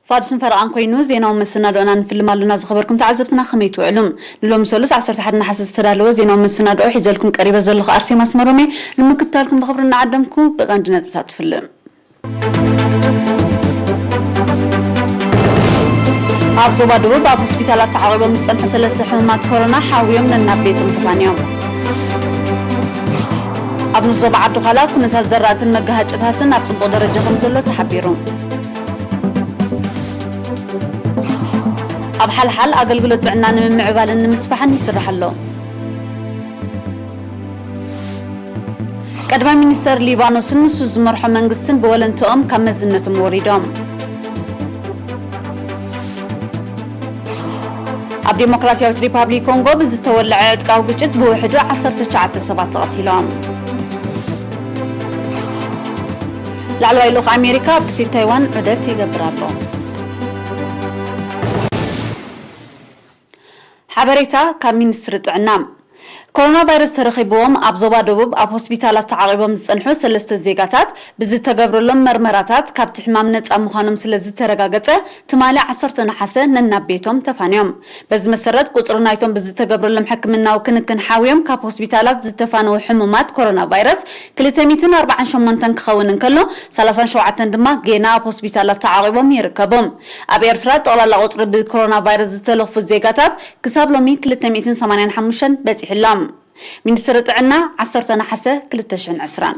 ፋዱስን ፈረቓን ኮይኑ ዜናዊ መሰናድኦና ንፍልም ኣሉና። ዝኸበርኩም ተዓዘብትና ከመይ ትውዕሉ? ንሎሚ ሰሉስ ዓሰርተ ሓደ ነሓሰ ዝተዳለወ ዜናዊ መሰናድኦ ሒዘልኩም ቀሪበ ዘለኹ ኣርሴማ ኣስመሮም እየ። ንምክትታልኩም ብኽብሪ እናዓደምኩ ብቐንዲ ነጥብታት ትፍልም። ኣብ ዞባ ደቡብ ኣብ ሆስፒታላት ተዓቒቦም ዝጸንሑ ሰለስተ ሕሙማት ኮሮና ሓውዮም ነናብ ቤቶም ተፋንዮም። ኣብ ንዞባ ዓዲ ዃላ ኩነታት ዘራእትን መጋሃጨታትን ኣብ ጽቡቕ ደረጃ ከም ዘሎ ተሓቢሩ። ኣብ ሓልሓል ኣገልግሎት ጥዕና ንምምዕባልን ንምስፋሕን ይስራሕ ኣሎ። ቀዳማይ ሚኒስተር ሊባኖስን ንሱ ዝመርሖ መንግስትን ብወለንትኦም ካብ መዝነቶም ወሪዶም። ኣብ ዴሞክራሲያዊት ሪፓብሊክ ኮንጎ ብዝተወለዐ ዕጥቃዊ ግጭት ብውሕዱ ዓሰርተ ትሽዓተ ሰባት ተቐቲሎም። ላዕለዋይ ልኡኽ ኣሜሪካ ኣብ ደሴት ታይዋን ዑደት ይገብር ኣሎ። ሓበሬታ ካብ ሚኒስትሪ ጥዕና። ኮሮና ቫይረስ ተረኺብዎም ኣብ ዞባ ደቡብ ኣብ ሆስፒታላት ተዓቒቦም ዝጸንሑ ሰለስተ ዜጋታት ብዝተገብረሎም መርመራታት ካብቲ ሕማም ነጻ ምዃኖም ስለ ዝተረጋገጸ፣ ትማሊ ዓሰርተ ነሓሰ ነናብ ቤቶም ተፋንዮም። በዚ መሰረት፣ ቁጽሪ ናይቶም ብዝተገብረሎም ሕክምናዊ ክንክን ሓውዮም ካብ ሆስፒታላት ዝተፋነዉ ሕሙማት ኮሮና ቫይረስ ክልተ ሚእትን ኣርባዓን ሸሞንተን ክኸውን እንከሎ፣ ሰላሳን ሸውዓተን ድማ ጌና ኣብ ሆስፒታላት ተዓቒቦም ይርከቡ። ኣብ ኤርትራ ጠቕላላ ቁጽሪ ብኮሮና ቫይረስ ዝተለኽፉ ዜጋታት ክሳብ ሎሚ ክልተ ሚእትን ሰማንያን ሓሙሽተን በጺሑ ኣሎ። ሚኒስትሪ ጥዕና፣ ዓሰርተ ነሓሰ ክልተ ሽሕን ዕስራን።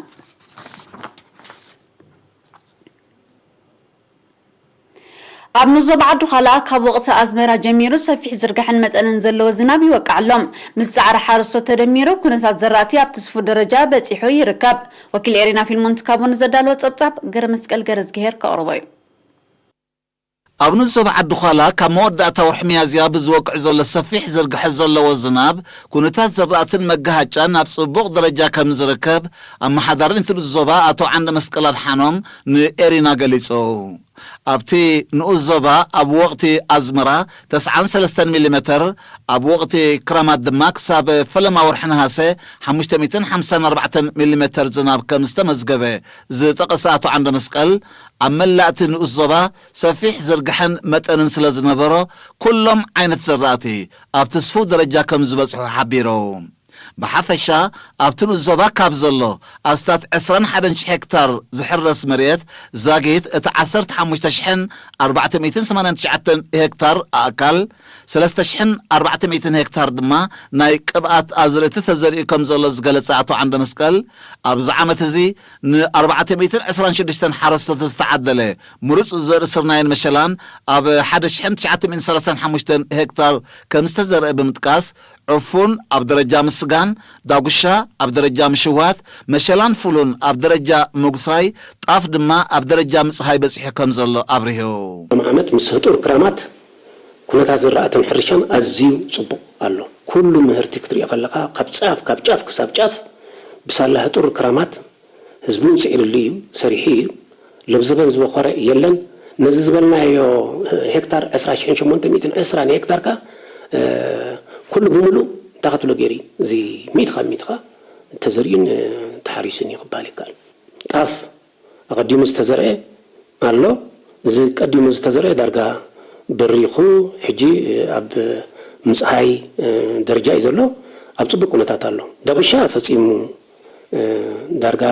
ኣብ ንዞባ ዓዲ ዃላ ካብ ወቕቲ ኣዝመራ ጀሚሩ ሰፊሕ ዝርጋሕን መጠንን ዘለዎ ዝናብ ይወቅዕ ኣሎ። ምስ ጻዕሪ ሓረስቶት ተደሚሩ ኩነታት ዘራእቲ ኣብ ትስፉ ደረጃ በጺሑ ይርከብ። ወኪል ኤሪና ፊልሞን ትካቦ ንዘዳለወ ጸብጻብ ገረ መስቀል ገረ ዝግሄር ከቕርቦ እዩ። ኣብ ንዞባ ዓዲ ዃላ ካብ መወዳእታ ወርሒ ሚያዝያ ብዝወቅዕ ዘሎ ሰፊሕ ዝርግሐ ዘለዎ ዝናብ፣ ኩነታት ዘራእትን መጋሃጫን ኣብ ጽቡቕ ደረጃ ከም ዝርከብ፣ ኣመሓዳሪ እቲ ንኡስ ዞባ ኣቶ ዓንደ መስቀል ኣድሓኖም ንኤሪና ገሊጹ። ኣብቲ ንኡስ ዞባ ኣብ ወቕቲ ኣዝመራ ተስዓን ሰለስተን ሚሊሜተር፣ ኣብ ወቕቲ ክረማት ድማ ክሳብ ፈለማ ወርሒ ነሃሰ ሓሙሽተ ሚእትን ሓምሳን ኣርባዕተን ሚሊሜተር ዝናብ ከም ዝተመዝገበ ዝጠቐሰ ኣቶ ዓንደ መስቀል፣ ኣብ መላእ እቲ ንኡስ ዞባ ሰፊሕ ዝርግሐን መጠንን ስለ ዝነበሮ፣ ኩሎም ዓይነት ዘራእቲ ኣብ ትስፉው ደረጃ ከም ዝበጽሑ ሓቢሩ። ብሓፈሻ፣ ኣብቲ ንኡስ ዞባ ካብ ዘሎ ኣስታት ዕስራን ሓደን ሽሕ ሄክታር ዝሕረስ መሬት ዛጊት፣ እቲ ዓሰርተ ሓሙሽተ ሽሕን ኣርባዕተ ሚእትን ሰማንያን ትሽዓተን ሄክታር ኣእካል፣ ሰለስተ ሽሕን ኣርባዕተ ሚእትን ሄክታር ድማ ናይ ቅብኣት ኣዝርእቲ ተዘሪኡ ከም ዘሎ ዝገለጸ ኣቶ ዓንደ መስቀል፣ ኣብዚ ዓመት እዚ ንኣርባዕተ ሚእትን ዕስራን ሽዱሽተን ሓረስቶት ዝተዓደለ ምሩጽ ዘርኢ ስርናይን መሸላን ኣብ ሓደ ሽሕን ትሽዓተ ሚእትን ሰላሳን ሓሙሽተን ሄክታር ከም ዝተዘርአ ብምጥቃስ፣ ዕፉን ኣብ ደረጃ ምስጋን፣ ዳጉሻ ኣብ ደረጃ ምሽዋት፣ መሸላን ፉልን ኣብ ደረጃ ምጉሳይ፣ ጣፍ ድማ ኣብ ደረጃ ምጽሃይ በጺሑ ከም ዘሎ ኣብሪሁ። ሎም ዓመት ምስ ህጡር ክራማት ኩነታት ዝራእትን ሕርሻን ኣዝዩ ጽቡቕ ኣሎ። ኩሉ ምህርቲ ክትሪኦ ከለኻ ካብ ጫፍ፣ ካብ ጫፍ ክሳብ ጫፍ ብሳላ ህጡር ክራማት ህዝቢ ውጽዕ ኢሉሉ እዩ፣ ሰሪሑ እዩ። ለብዘበን ዝበኾረ የለን። ነዚ ዝበልናዮ ሄክታር ዕስራ ሽሕን ሸሞንተ ሚእትን ዕስራ ንሄክታር ከኣ፣ እ፣ ኩሉ ብምሉእ እንታይ ክትብሎ ገይሩ እዩ? እዚ ሚእቲ ካብ ሚእቲ ከኣ ተዘሪኡን፣ እ፣ ተሓሪሱን እዩ ክበሃል ይከኣል። ጣፍ ኣቐዲሙ ዝተዘርአ ኣሎ። እዚ ቀዲሙ ዝተዘርአ ዳርጋ በሪኹ፣ ሕጂ ኣብ ምጽሃይ ደረጃ እዩ ዘሎ። ኣብ ጽቡቕ ኩነታት ኣሎ። ዳጉሻ ፈጺሙ፣ ዳርጋ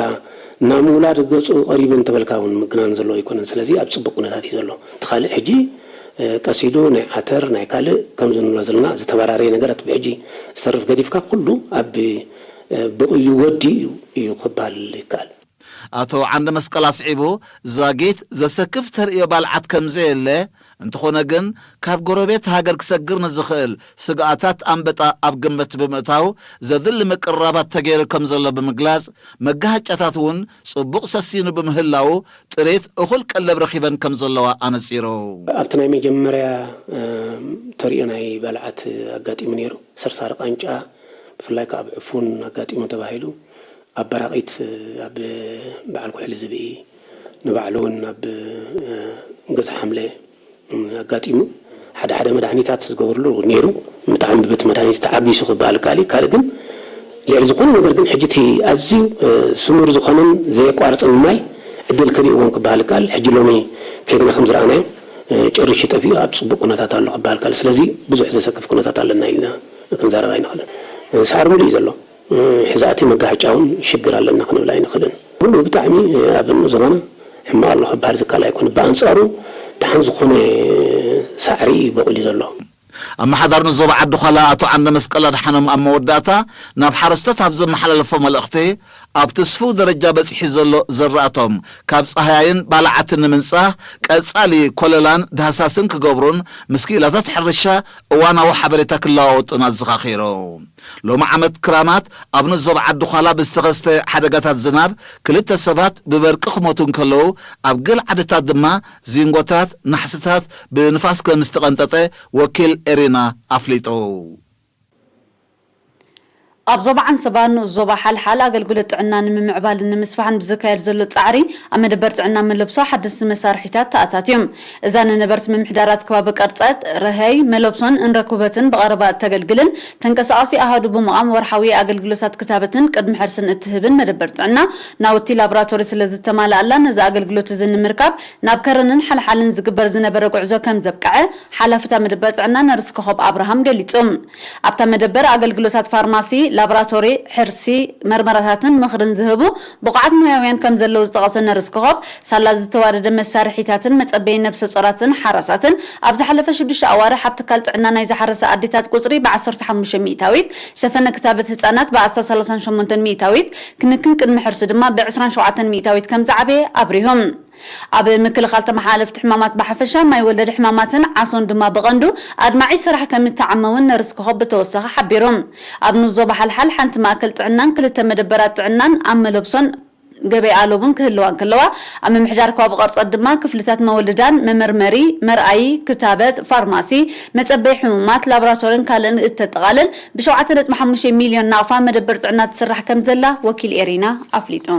ናብ ምውላድ ገጹ ቀሪቡ እንተበልካ እውን ምግናን ዘለዎ ኣይኮነን። ስለዚ ኣብ ጽቡቕ ኩነታት እዩ ዘሎ። እቲ ካልእ ሕጂ ቀስ ኢሉ ናይ ዓተር፣ ናይ ካልእ ከምዚ ንብሎ ዘለና ዝተበራረየ ነገራት ብሕጂ ዝተርፍ ገዲፍካ፣ ኩሉ ኣብ ብቕዩ ወዲኡ እዩ ክበሃል ይከኣል። ኣቶ ዓንደ መስቀል ኣስዒቡ፣ ዛጊት ዘሰክፍ ተርእዮ ባልዓት ከም ዘየለ፣ እንተኾነ ግን ካብ ጎረቤት ሃገር ክሰግር ንዝኽእል ስግኣታት ኣንበጣ ኣብ ግምት ብምእታው ዘድሊ ምቅርራባት ተገይሩ ከም ዘሎ ብምግላጽ፣ መጋሃጫታት እውን ጽቡቕ ሰሲኑ ብምህላዉ ጥሪት እኹል ቀለብ ረኺበን ከም ዘለዋ ኣነጺሩ። ኣብቲ ናይ መጀመርያ፣ እ፣ ተርእዮ ናይ ባልዓት ኣጋጢሙ ነይሩ። ሰርሳሪ ቃንጫ ብፍላይ ከኣ ኣብ ዕፉን ኣጋጢሙ ተባሂሉ። ኣብ በራቒት፣ ኣብ በዓል ኩሕሊ ዝብኢ፣ ንባዕሉ እውን ኣብ፣ እ፣ ገዛ ሓምለ፣ እ፣ ኣጋጢሙ። ሓደ ሓደ መድሃኒታት ዝገብርሉ ነይሩ። ብጣዕሚ በቲ መድሃኒት ተዓጊሱ ክበሃል ይከኣል እዩ። ካልእ ግን ልዕሊ ዝኾነ ነገር ግን ሕጂ እቲ ኣዝዩ፣ እ፣ ስሙር ዝኾነን ዘየቋርጽን ማይ ዕድል ከሊእዎም ክበሃል ይከኣል። ሕጂ ሎሚ ከይድና ከም ዝረኣናዮ ጭርሹ ጠፊኡ ኣብ ጽቡቕ ኩነታት ኣሎ ክበሃል ከሎ፣ ስለዚ ብዙሕ ዘሰክፍ ኩነታት ኣለና ኢልና ክንዛረብ ኣይንኽእልን። ሳዕሪ ሙሉእ እዩ ዘሎ። ሕዛእቲ መጋህጫ እውን ሽግር ኣለና ክንብል ኣይንኽእልን። ኩሉ ብጣዕሚ ኣብ ንኡስ ዞባና ሕማቕ ኣሎ ክበሃል ዝከኣል ኣይኮነ። ብኣንጻሩ ደሓን ዝኾነ ሳዕሪ እዩ በቑሉ ዘሎ። ኣመሓዳሪ ንኡስ ዞባ ዓዲ ዃላ ኣቶ ዓንደ መስቀል ኣድሓኖም ኣብ መወዳእታ ናብ ሓረስቶት ኣብ ዘመሓላለፎ መልእኽቲ፣ ኣብቲ ስፉው ደረጃ በጺሑ ዘሎ ዝራእቶም ካብ ጻህያይን ባልዓትን ንምንጻህ ቀጻሊ ኮለላን ዳህሳስን ክገብሩን ምስ ክኢላታት ሕርሻ እዋናዊ ሓበሬታ ክለዋወጡን ኣዘኻኺሩ። ሎሚ ዓመት ክራማት ኣብ ንኡስ ዞባ ዓዲ ዃላ ብዝተኸስተ ሓደጋታት ዝናብ ክልተ ሰባት ብበርቂ ክሞቱ እንከለዉ፣ ኣብ ገለ ዓድታት ድማ ዚንጎታት፣ ናሕስታት ብንፋስ ከም ዝተቐንጠጠ ወኪል ኤሪና ኣፍሊጡ። ኣብ ዞባ ዓንሰባ ንኡስ ዞባ ሓልሓል ኣገልግሎት ጥዕና ንምምዕባልን ንምስፋሕን ብዝካየድ ዘሎ ጻዕሪ፣ ኣብ መደበር ጥዕና መለብሶ ሓደስቲ መሳርሒታት ተኣታትዮም። እዛ ንነበርቲ ምምሕዳራት ከባቢ ቀርጸት፣ ረሀይ፣ መለብሶን እንረኩበትን ብቐረባ እተገልግልን ተንቀሳቓሲ ኣሃዱ ብምቓም ወርሓዊ ኣገልግሎታት ክታበትን ቅድሚ ሕርስን እትህብን መደበር ጥዕና፣ ናውቲ ላቦራቶሪ ስለ ዝተማልኣላ፣ ነዚ ኣገልግሎት እዚ ንምርካብ ናብ ከረንን ሓልሓልን ዝግበር ዝነበረ ጉዕዞ ከም ዘብቅዐ ሓላፊ እታ መደበር ጥዕና ነርስ ኮኾብ ኣብርሃም ገሊጹ። ኣብታ መደበር ኣገልግሎታት ፋርማሲ፣ ላቦራቶሪ፣ ሕርሲ፣ መርመራታትን ምኽርን ዝህቡ ብቑዓት ሞያውያን ከም ዘለዉ ዝጠቐሰ ነርስ ኮኾብ፣ ሳላ ዝተዋደደ መሳርሒታትን መጸበዪ ነብሰ ጾራትን ሓራሳትን ኣብ ዝሓለፈ ሽዱሽተ ኣዋርሕ ኣብ ትካል ጥዕና ናይ ዝሓረሳ ኣዴታት ቁጽሪ ብ ዓሰርተ ሓሙሽተ ሚእታዊት፣ ሸፈነ ክታበት ህጻናት ብ ኣስታት ሰላሳን ሸሞንተን ሚእታዊት፣ ክንክን ቅድመ ሕርሲ ድማ ብ ዕስራን ሸውዓተን ሚእታዊት ከም ዝዓበየ ኣብሪሆም። ኣብ ምክልኻል ተመሓላለፍቲ ሕማማት ብሓፈሻ፣ ማይ ወለድ ሕማማትን ዓሶን ድማ ብቐንዱ ኣድማዒ ስራሕ ከም እተዓመ እውን ነርስ ኮኾብ ብተወሳኺ ሓቢሩ። ኣብ ንኡስ ዞባ ሓልሓል ሓንቲ ማእከል ጥዕናን ክልተ መደበራት ጥዕናን ኣብ መለብሶን ገበይ ኣለቡን ክህልዋ እንከለዋ፣ ኣብ ምምሕዳር ከባቢ ቀርጸት ድማ ክፍልታት መወልዳን፣ መመርመሪ፣ መርኣዪ፣ ክታበት፣ ፋርማሲ፣ መጸበዪ ሕሙማት፣ ላቦራቶሪን ካልእን እተጠቓልል ብ ሸውዓተ ነጥቢ ሓሙሽተ ሚልዮን ናቕፋ መደበር ጥዕና ትስራሕ ከም ዘላ ወኪል ኤሪና ኣፍሊጡ።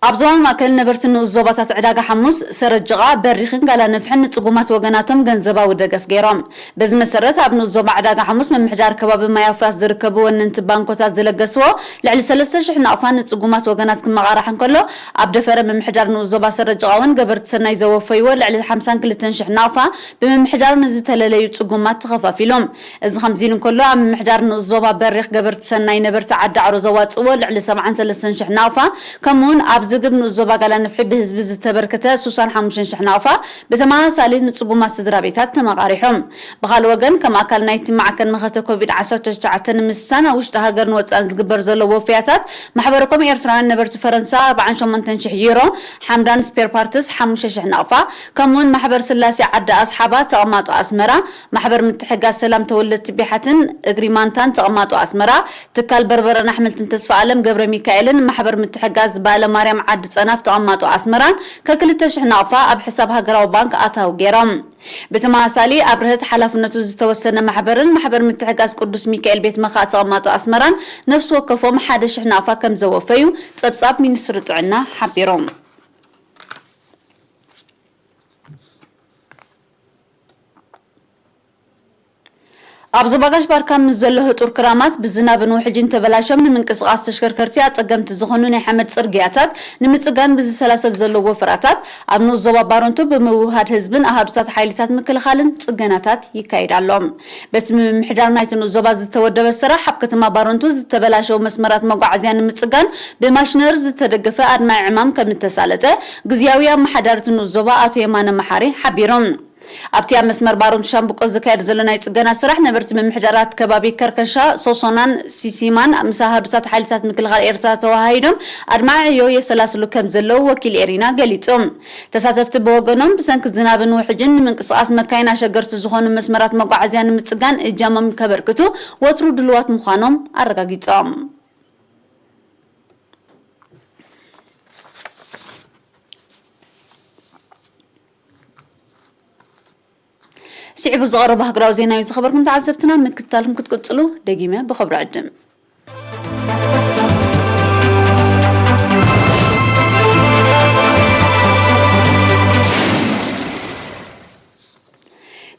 ኣብ ዞባ ማእከል ነበርቲ ንኡስ ዞባታት ዕዳጋ ሓሙስ፣ ሰረጅቓ፣ በሪኽን ጋላ ነፍሕን ንጽጉማት ወገናቶም ገንዘባዊ ደገፍ ገይሮም። በዚ መሰረት ኣብ ንኡስ ዞባ ዕዳጋ ሓሙስ ምምሕዳር ከባቢ ማይ ኣፍራስ ዝርከቡ ወነንቲ ባንኮታት ዝለገስዎ ልዕሊ ሰለስተ ሽሕ ናቕፋ ንጽጉማት ወገናት ክመቓራሕ እንከሎ፣ ኣብ ደፈረ ምምሕዳር ንኡስ ዞባ ሰረጅቓ እውን ገበርቲ ሰናይ ዘወፈይዎ ልዕሊ ሓምሳን ክልተን ሽሕ ናቕፋ ብምምሕዳር ንዝተለለዩ ጽጉማት ተኸፋፊሉ። እዚ ከምዚ ኢሉ እንከሎ፣ ኣብ ምምሕዳር ንኡስ ዞባ በሪኽ ገበርቲ ሰናይ ነበርቲ ዓዲ ዓሮ ዘዋጽእዎ ልዕሊ ሰብዓን ሰለስተን ሽሕ ናቕፋ፣ ከምኡውን ኣብ ዝግብ ንኡስ ዞባ ጋላ ነፍሒ ብህዝቢ ዝተበርከተ ስሳን ሓሙሽተን ሽሕ ናቕፋ ብተመሳሳሊ ንጽጉማት ስድራ ቤታት ተመቓሪሖም። ብኻልእ ወገን፣ ከም ኣካል ናይቲ ማዕከን መኸተ ኮቪድ ዓሰርተ ትሽዓተ ንምስሳን ኣብ ውሽጢ ሃገርን ወጻእን ዝግበር ዘሎ ወፍያታት፣ ማሕበረኮም ኤርትራውያን ነበርቲ ፈረንሳ ኣርባዓን ሸሞንተን ሽሕ ዩሮ፣ ሓምዳን ስፔር ፓርትስ ሓሙሽተ ሽሕ ናቕፋ፣ ከምኡውን ማሕበር ስላሴ ዓዲ ኣስሓባ ተቐማጦ ኣስመራ፣ ማሕበር ምትሕጋዝ ሰላም ተወለድቲ ቢሓትን እግሪ ማንታን ተቐማጦ ኣስመራ፣ ትካል በርበረን ኣሕምልትን ተስፋ ኣለም ገብረ ሚካኤልን ማሕበር ምትሕጋዝ ባለ ማርያም ዓዲ ጸናፍ ተቐማጦ ኣስመራን ከክልተ ሽሕ ናቕፋ ኣብ ሕሳብ ሃገራዊ ባንክ ኣታዊ ገይሮም። ብተመሳሳሊ ኣብ ርህት ሓላፍነቱ ዝተወሰነ ማሕበርን ማሕበር ምትሕጋዝ ቅዱስ ሚካኤል ቤት መኻእ ተቐማጦ ኣስመራን ነፍሲ ወከፎም ሓደ ሽሕ ናቕፋ ከም ዘወፈዩ ጸብጻብ ሚኒስትሪ ጥዕና ሓቢሮም። ኣብ ዞባ ጋሽ ባርካ ምስ ዘሎ ህጡር ክራማት ብዝናብን ውሕጅን ተበላሾም ንምንቅስቓስ ተሽከርከርቲ ኣጸገምቲ ዝኾኑ ናይ ሓመድ ጽርግያታት ንምጽጋን ብዝሰላሰል ዘሎ ወፈራታት ኣብ ንኡስ ዞባ ባረንቱ ብምውህሃድ ህዝብን ኣሃዱታት ሓይልታት ምክልኻልን ጽገናታት ይካየድ ኣሎ። በቲ ምምሕዳር ናይቲ ንኡስ ዞባ ዝተወደበ ስራሕ ኣብ ከተማ ባረንቱ ዝተበላሸው መስመራት መጓዓዝያ ንምጽጋን ብማሽነር ዝተደገፈ ኣድማዒ ዕማም ከም እተሳለጠ ግዝያዊ ኣመሓዳሪ እቲ ንኡስ ዞባ ኣቶ የማነ መሓሪ ሓቢሮም። ኣብቲ ኣብ መስመር ባሮም ሻምብቆ ዝካየድ ዘሎ ናይ ጽገና ስራሕ ነበርቲ ምምሕዳራት ከባቢ ከርከሻ፣ ሶሶናን ሲሲማን ምስ ኣሃዱታት ሓይልታት ምክልኻል ኤርትራ ተወሃሂዶም ኣድማዒ ዕዮ የሰላስሉ ከም ዘለዉ ወኪል ኤሪና ገሊጹ። ተሳተፍቲ ብወገኖም ብሰንኪ ዝናብን ውሕጅን ንምንቅስቓስ መካይን ኣሸገርቲ ዝኾኑ መስመራት መጓዓዝያ ንምጽጋን እጃሞም ከበርክቱ ወትሩ ድልዋት ምዃኖም ኣረጋጊጾም። ስዒቡ ዝቐረበ ሃገራዊ ዜና እዩ ዝኸበርኩም ተዓዘብትና፣ ምክትታልኩም ክትቅጽሉ ደጊመ ብኸብሪ ዕድም።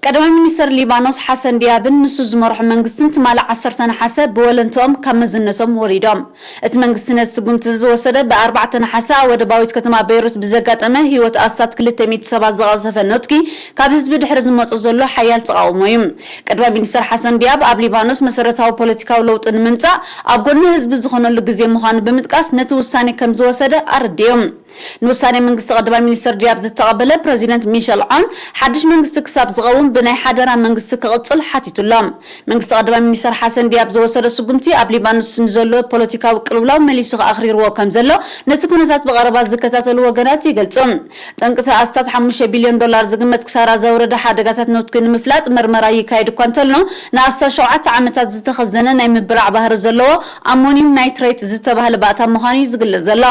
ቀዳማይ ሚኒስተር ሊባኖስ ሓሰን ዲያብን ንሱ ዝመርሖ መንግስትን ትማሊ ዓሰርተ ነሓሰ ብወለንትኦም ካብ መዝነቶም ወሪዶም። እቲ መንግስቲ ነዚ ስጉምቲ እዚ ዝወሰደ ብ ኣርባዕተ ነሓሰ ኣብ ወደባዊት ከተማ ቤይሩት ብዘጋጠመ ህይወት ኣስታት ክልተ ሚእቲ ሰባት ዝቐዘፈ ነትጒ ካብ ህዝቢ ድሕሪ ዝመጾ ዘሎ ሓያል ተቓውሞ እዩ። ቀዳማይ ሚኒስተር ሓሰን ዲያብ ኣብ ሊባኖስ መሰረታዊ ፖለቲካዊ ለውጢ ንምምጻእ ኣብ ጎኒ ህዝቢ ዝኾነሉ ግዜ ምዃኑ ብምጥቃስ ነቲ ውሳኔ ከም ዝወሰደ ኣረዲኡ። ንውሳኔ መንግስቲ ቀዳማይ ሚኒስተር ዲያብ ዝተቐበለ ፕረዚደንት ሚሸል ዖን ሓድሽ መንግስቲ ክሳብ ዝቐውም ብናይ ሓደራ መንግስቲ ክቕጽል ሓቲቱሎም። መንግስቲ ቀዳማይ ሚኒስተር ሓሰን ዲያብ ዝወሰዶ ስጉምቲ ኣብ ሊባኖስ ንዘሎ ፖለቲካዊ ቅልውላው መሊሱ ኣኽሪርዎ ከም ዘሎ ነቲ ኩነታት ብቐረባ ዝከታተሉ ወገናት ይገልጹ። ጠንቅቲ ኣስታት ሓሙሽተ ቢልዮን ዶላር ዝግመት ክሳራ ዘውረደ ሓደጋታት ነትጒ ንምፍላጥ መርመራ ይካየድ እኳ እንተሎ ንኣስታት ሸውዓተ ዓመታት ዝተኸዘነ ናይ ምብራዕ ባህሪ ዘለዎ ኣሞኒየም ናይትሬት ዝተባህለ ባእታ ምዃኑ እዩ ዝግለጽ ዘሎ።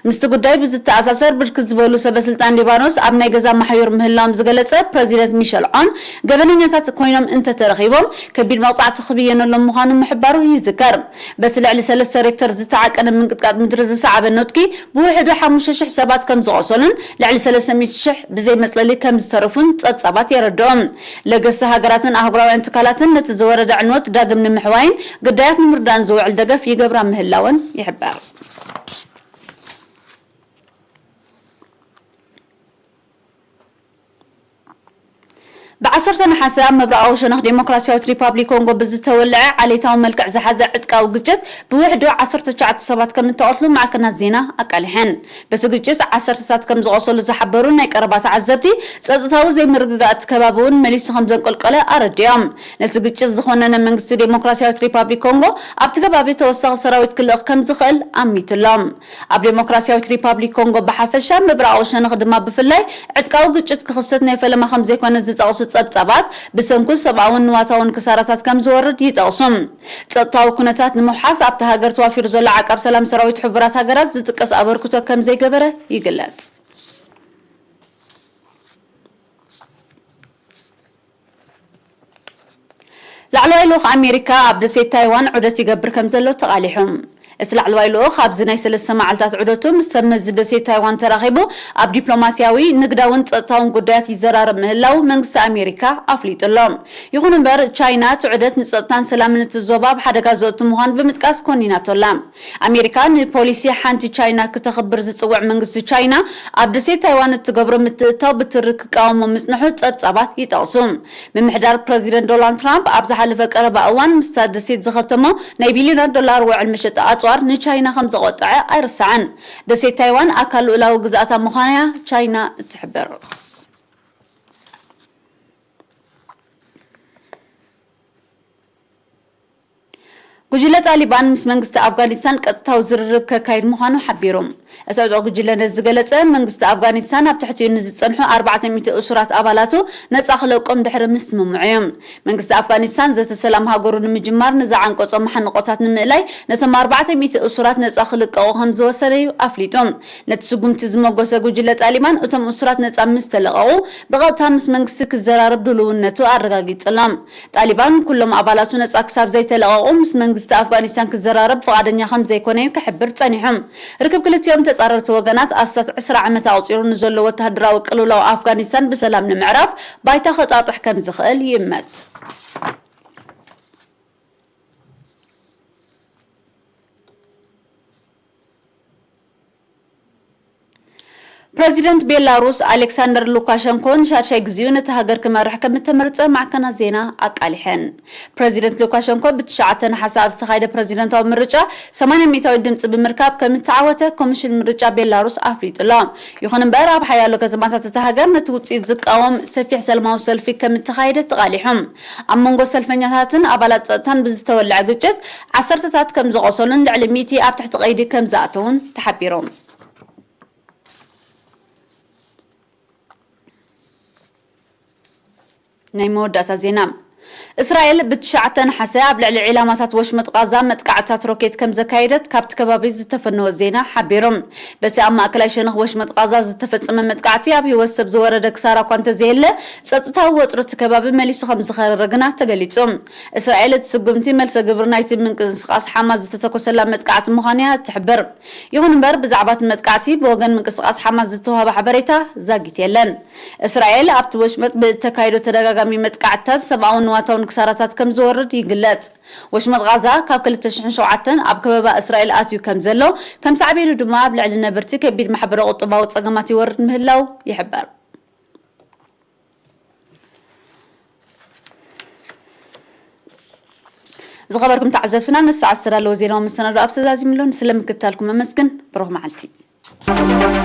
ምስቲ ጉዳይ ብዝተኣሳሰር ብርክት ዝበሉ ሰበ ስልጣን ሊባኖስ ኣብ ናይ ገዛ ማሕዩር ምህላዎም ዝገለጸ ፕረዚደንት ሚሸል ዖን ገበነኛታት ኮይኖም እንተተረኺቦም ከቢድ መቕጻዕቲ ክብየነሎም ምዃኑ ምሕባሩ ይዝከር። በቲ ልዕሊ ሰለስተ ሬክተር ዝተዓቀነ ምንቅጥቃጥ ምድሪ ዝሰዓበ ነትጊ ብውሕዱ ሓሙሽተ ሽሕ ሰባት ከም ዝቖሰሉን ልዕሊ ሰለስተ ሚእቲ ሽሕ ብዘይ መጽለሊ ከም ዝተረፉን ጸብጻባት የረድኦም። ለገስቲ ሃገራትን ኣህጉራውያን ትካላትን ነቲ ዝወረደ ዕንወት ዳግም ንምሕዋይን ግዳያት ንምርዳእን ዝውዕል ደገፍ ይገብራ ምህላወን ይሕበር። ብ ዓሰርተ ነሓሰ ኣብ ምብራቓዊ ሸነኽ ዴሞክራሲያዊት ሪፓብሊክ ኮንጎ ብዝተወልዐ ዓሌታዊ መልክዕ ዝሓዘ ዕጥቃዊ ግጭት ብውሕዱ ዓሰርተ ትሽዓተ ሰባት ከም እተቐትሉ ማዕከናት ዜና ኣቃሊሐን። በቲ ግጭት ዓሰርተታት ከም ዝቖሰሉ ዝሓበሩ ናይ ቀረባ ተዓዘብቲ፣ ጸጥታዊ ዘይምርግጋእ እቲ ከባቢ እውን መሊሱ ከም ዘንቆልቆለ ኣረዲኦም። ነቲ ግጭት ዝኾነነ መንግስቲ ዴሞክራሲያዊት ሪፓብሊክ ኮንጎ ኣብቲ ከባቢ ተወሳኺ ሰራዊት ክልእኽ ከም ዝኽእል ኣሚቱሎም። ኣብ ዴሞክራሲያዊት ሪፓብሊክ ኮንጎ ብሓፈሻ ምብራቓዊ ሸነኽ ድማ ብፍላይ ዕጥቃዊ ግጭት ክኽሰት ናይ ፈለማ ከም ዘይኮነ ዝጠቕሱ ጸብጻባት ብሰንኩ ሰብኣውን ንዋታውን ክሳራታት ከም ዝወርድ ይጠቕሱ። ጸጥታዊ ኩነታት ንምውሓስ ኣብቲ ሃገር ተዋፊሩ ዘሎ ዓቃብ ሰላም ሰራዊት ሕቡራት ሃገራት ዝጥቀስ ኣበርክቶ ከም ዘይገበረ ይግለጽ። ላዕለዋይ ልኡኽ ኣሜሪካ ኣብ ደሴት ታይዋን ዑደት ይገብር ከም ዘሎ ተቓሊሑ። እቲ ላዕለዋይ ልኡኽ ኣብዚ ናይ ሰለስተ መዓልታት ዑደቱ ምስ ሰብ መዚ ደሴት ታይዋን ተራኺቡ ኣብ ዲፕሎማስያዊ፣ ንግዳውን ጸጥታውን ጉዳያት ይዘራረብ ምህላው መንግስቲ ኣሜሪካ ኣፍሊጡ ኣሎ። ይኹን እምበር ቻይና እቲ ዑደት ንጸጥታን ሰላምን እቲ ዞባ ኣብ ሓደጋ ዘእቱ ምዃኑ ብምጥቃስ ኮኒናቶ ኣላ። ኣሜሪካ ንፖሊሲ ሓንቲ ቻይና ክተኽብር ዝጽውዕ መንግስቲ ቻይና ኣብ ደሴት ታይዋን እትገብሮ ምትእትታው ብትሪ ክቃወሞ ምጽንሑ ጸብጻባት ይጠቕሱ። ምምሕዳር ፕረዚደንት ዶናልድ ትራምፕ ኣብ ዝሓለፈ ቀረባ እዋን ምስታ ደሴት ዝኸተሞ ናይ ቢልዮናት ዶላር ውዕል መሸጣ ኣጽዋር ንቻይና ከም ዘቖጠዐ ኣይርሳዕን። ደሴት ታይዋን ኣካል ልኡላዊ ግዝኣታ ምዃና እያ ቻይና እትሕብር። ጉጅለ ጣሊባን ምስ መንግስቲ ኣፍጋኒስታን ቀጥታዊ ዝርርብ ከካይድ ምዃኑ ሓቢሩ። እቲ ዕጡቕ ጉጅለ ነዚ ዝገለጸ መንግስቲ ኣፍጋኒስታን ኣብ ትሕቲኡ ንዝጸንሑ ኣርባዕተ ሚእቲ እሱራት ኣባላቱ ነጻ ክለቆም ድሕሪ ምስምምዑ እዩ። መንግስቲ ኣፍጋኒስታን ዘተ ሰላም ሃገሩ ንምጅማር ንዝዓንቀጾ ማሕንቆታት ንምእላይ ነቶም ኣርባዕተ ሚእቲ እሱራት ነጻ ክልቀቑ ከም ዝወሰነ እዩ ኣፍሊጡ። ነቲ ስጉምቲ ዝመጎሰ ጉጅለ ጣሊባን እቶም እሱራት ነጻ ምስ ተለቐቑ ብቐጥታ ምስ መንግስቲ ክዘራረብ ድልውነቱ ኣረጋጊጹ ኣሎ። ጣሊባን ኩሎም ኣባላቱ ነጻ ክሳብ ዘይተለቐቑ ምስ መንግስቲ ኣፍጋኒስታን ክዘራረብ ፍቓደኛ ከም ዘይኮነ እዩ ክሕብር ጸኒሑ። ርክብ ክልቲኦም ተጻረርቲ ወገናት ኣስታት ዕስራ ዓመት ኣቑጺሩ ንዘሎ ወተሃደራዊ ቅልውላው ኣፍጋኒስታን ብሰላም ንምዕራፍ ባይታ ከጣጥሕ ከም ዝኽእል ይእመት። ፕረዚደንት ቤላሩስ ኣሌክሳንደር ሉካሸንኮ ንሻድሻይ ግዜኡ ነታ ሃገር ክመርሕ ከም እተመርጸ ማዕከናት ዜና ኣቃሊሐን። ፕረዚደንት ሉካሸንኮ ብትሽዓተ ነሓሰ ኣብ ዝተኻየደ ፕረዚደንታዊ ምርጫ ሰማንያ ሚእታዊ ድምጺ ብምርካብ ከም እተዓወተ ኮሚሽን ምርጫ ቤላሩስ ኣፍሊጡ ኣሎ። ይኹን እምበር ኣብ ሓያሎ ከተማታት እታ ሃገር ነቲ ውጽኢት ዝቃወም ሰፊሕ ሰላማዊ ሰልፊ ከም እተኻየደ ተቓሊሑ። ኣብ መንጎ ሰልፈኛታትን ኣባላት ጸጥታን ብዝተወልዐ ግጭት ዓሰርተታት ከም ዝቖሰሉን ልዕሊ ሚእቲ ኣብ ትሕቲ ቀይዲ ከም ዝኣተዉን ተሓቢሩ። ናይ መወዳእታ ዜና። እስራኤል ብትሽዓተ ነሓሰ ኣብ ልዕሊ ዒላማታት ወሽመጥ ቓዛ መጥቃዕትታት ሮኬት ከም ዘካየደት ካብቲ ከባቢ ዝተፈነወ ዜና ሓቢሩ። በቲ ኣብ ማእከላይ ሸነኽ ወሽመጥ ቓዛ ዝተፈጸመ መጥቃዕቲ ኣብ ህይወት ሰብ ዝወረደ ክሳራ እኳ እንተዘየለ፣ ጸጥታዊ ወጥሪ እቲ ከባቢ መሊሱ ከም ዝኸረረ ግና ተገሊጹ። እስራኤል እቲ ስጉምቲ መልሰ ግብሪ ናይቲ ምንቅስቓስ ሓማስ ዝተተኮሰላ መጥቃዕቲ ምዃኑ እያ ትሕብር። ይኹን እምበር፣ ብዛዕባ እቲ መጥቃዕቲ ብወገን ምንቅስቓስ ሓማስ ዝተዋህበ ሓበሬታ ዛጊት የለን። እስራኤል ኣብቲ ወሽመጥ ብእተካይዶ ተደጋጋሚ መጥቃዕትታት ሰብኣውን ንዋታውን ክሳራታት ከም ዝወርድ ይግለጽ። ወሽመጥ ቓዛ ካብ ክልተ ሽሕን ሸውዓተን ኣብ ከበባ እስራኤል ኣትዩ ከም ዘሎ፣ ከም ሳዕቤኑ ድማ ኣብ ልዕሊ ነበርቲ ከቢድ ማሕበረ ቁጠባዊ ጸገማት ይወርድ ምህላው ይሕበር። ዝኸበርኩም ተዓዘብትና፣ ንሰዓት ዝተዳለወ ዜናዊ መሰናዶ ኣብ ተዛዚምሎን ስለምክታልኩም መመስግን። ብሩኽ መዓልቲ።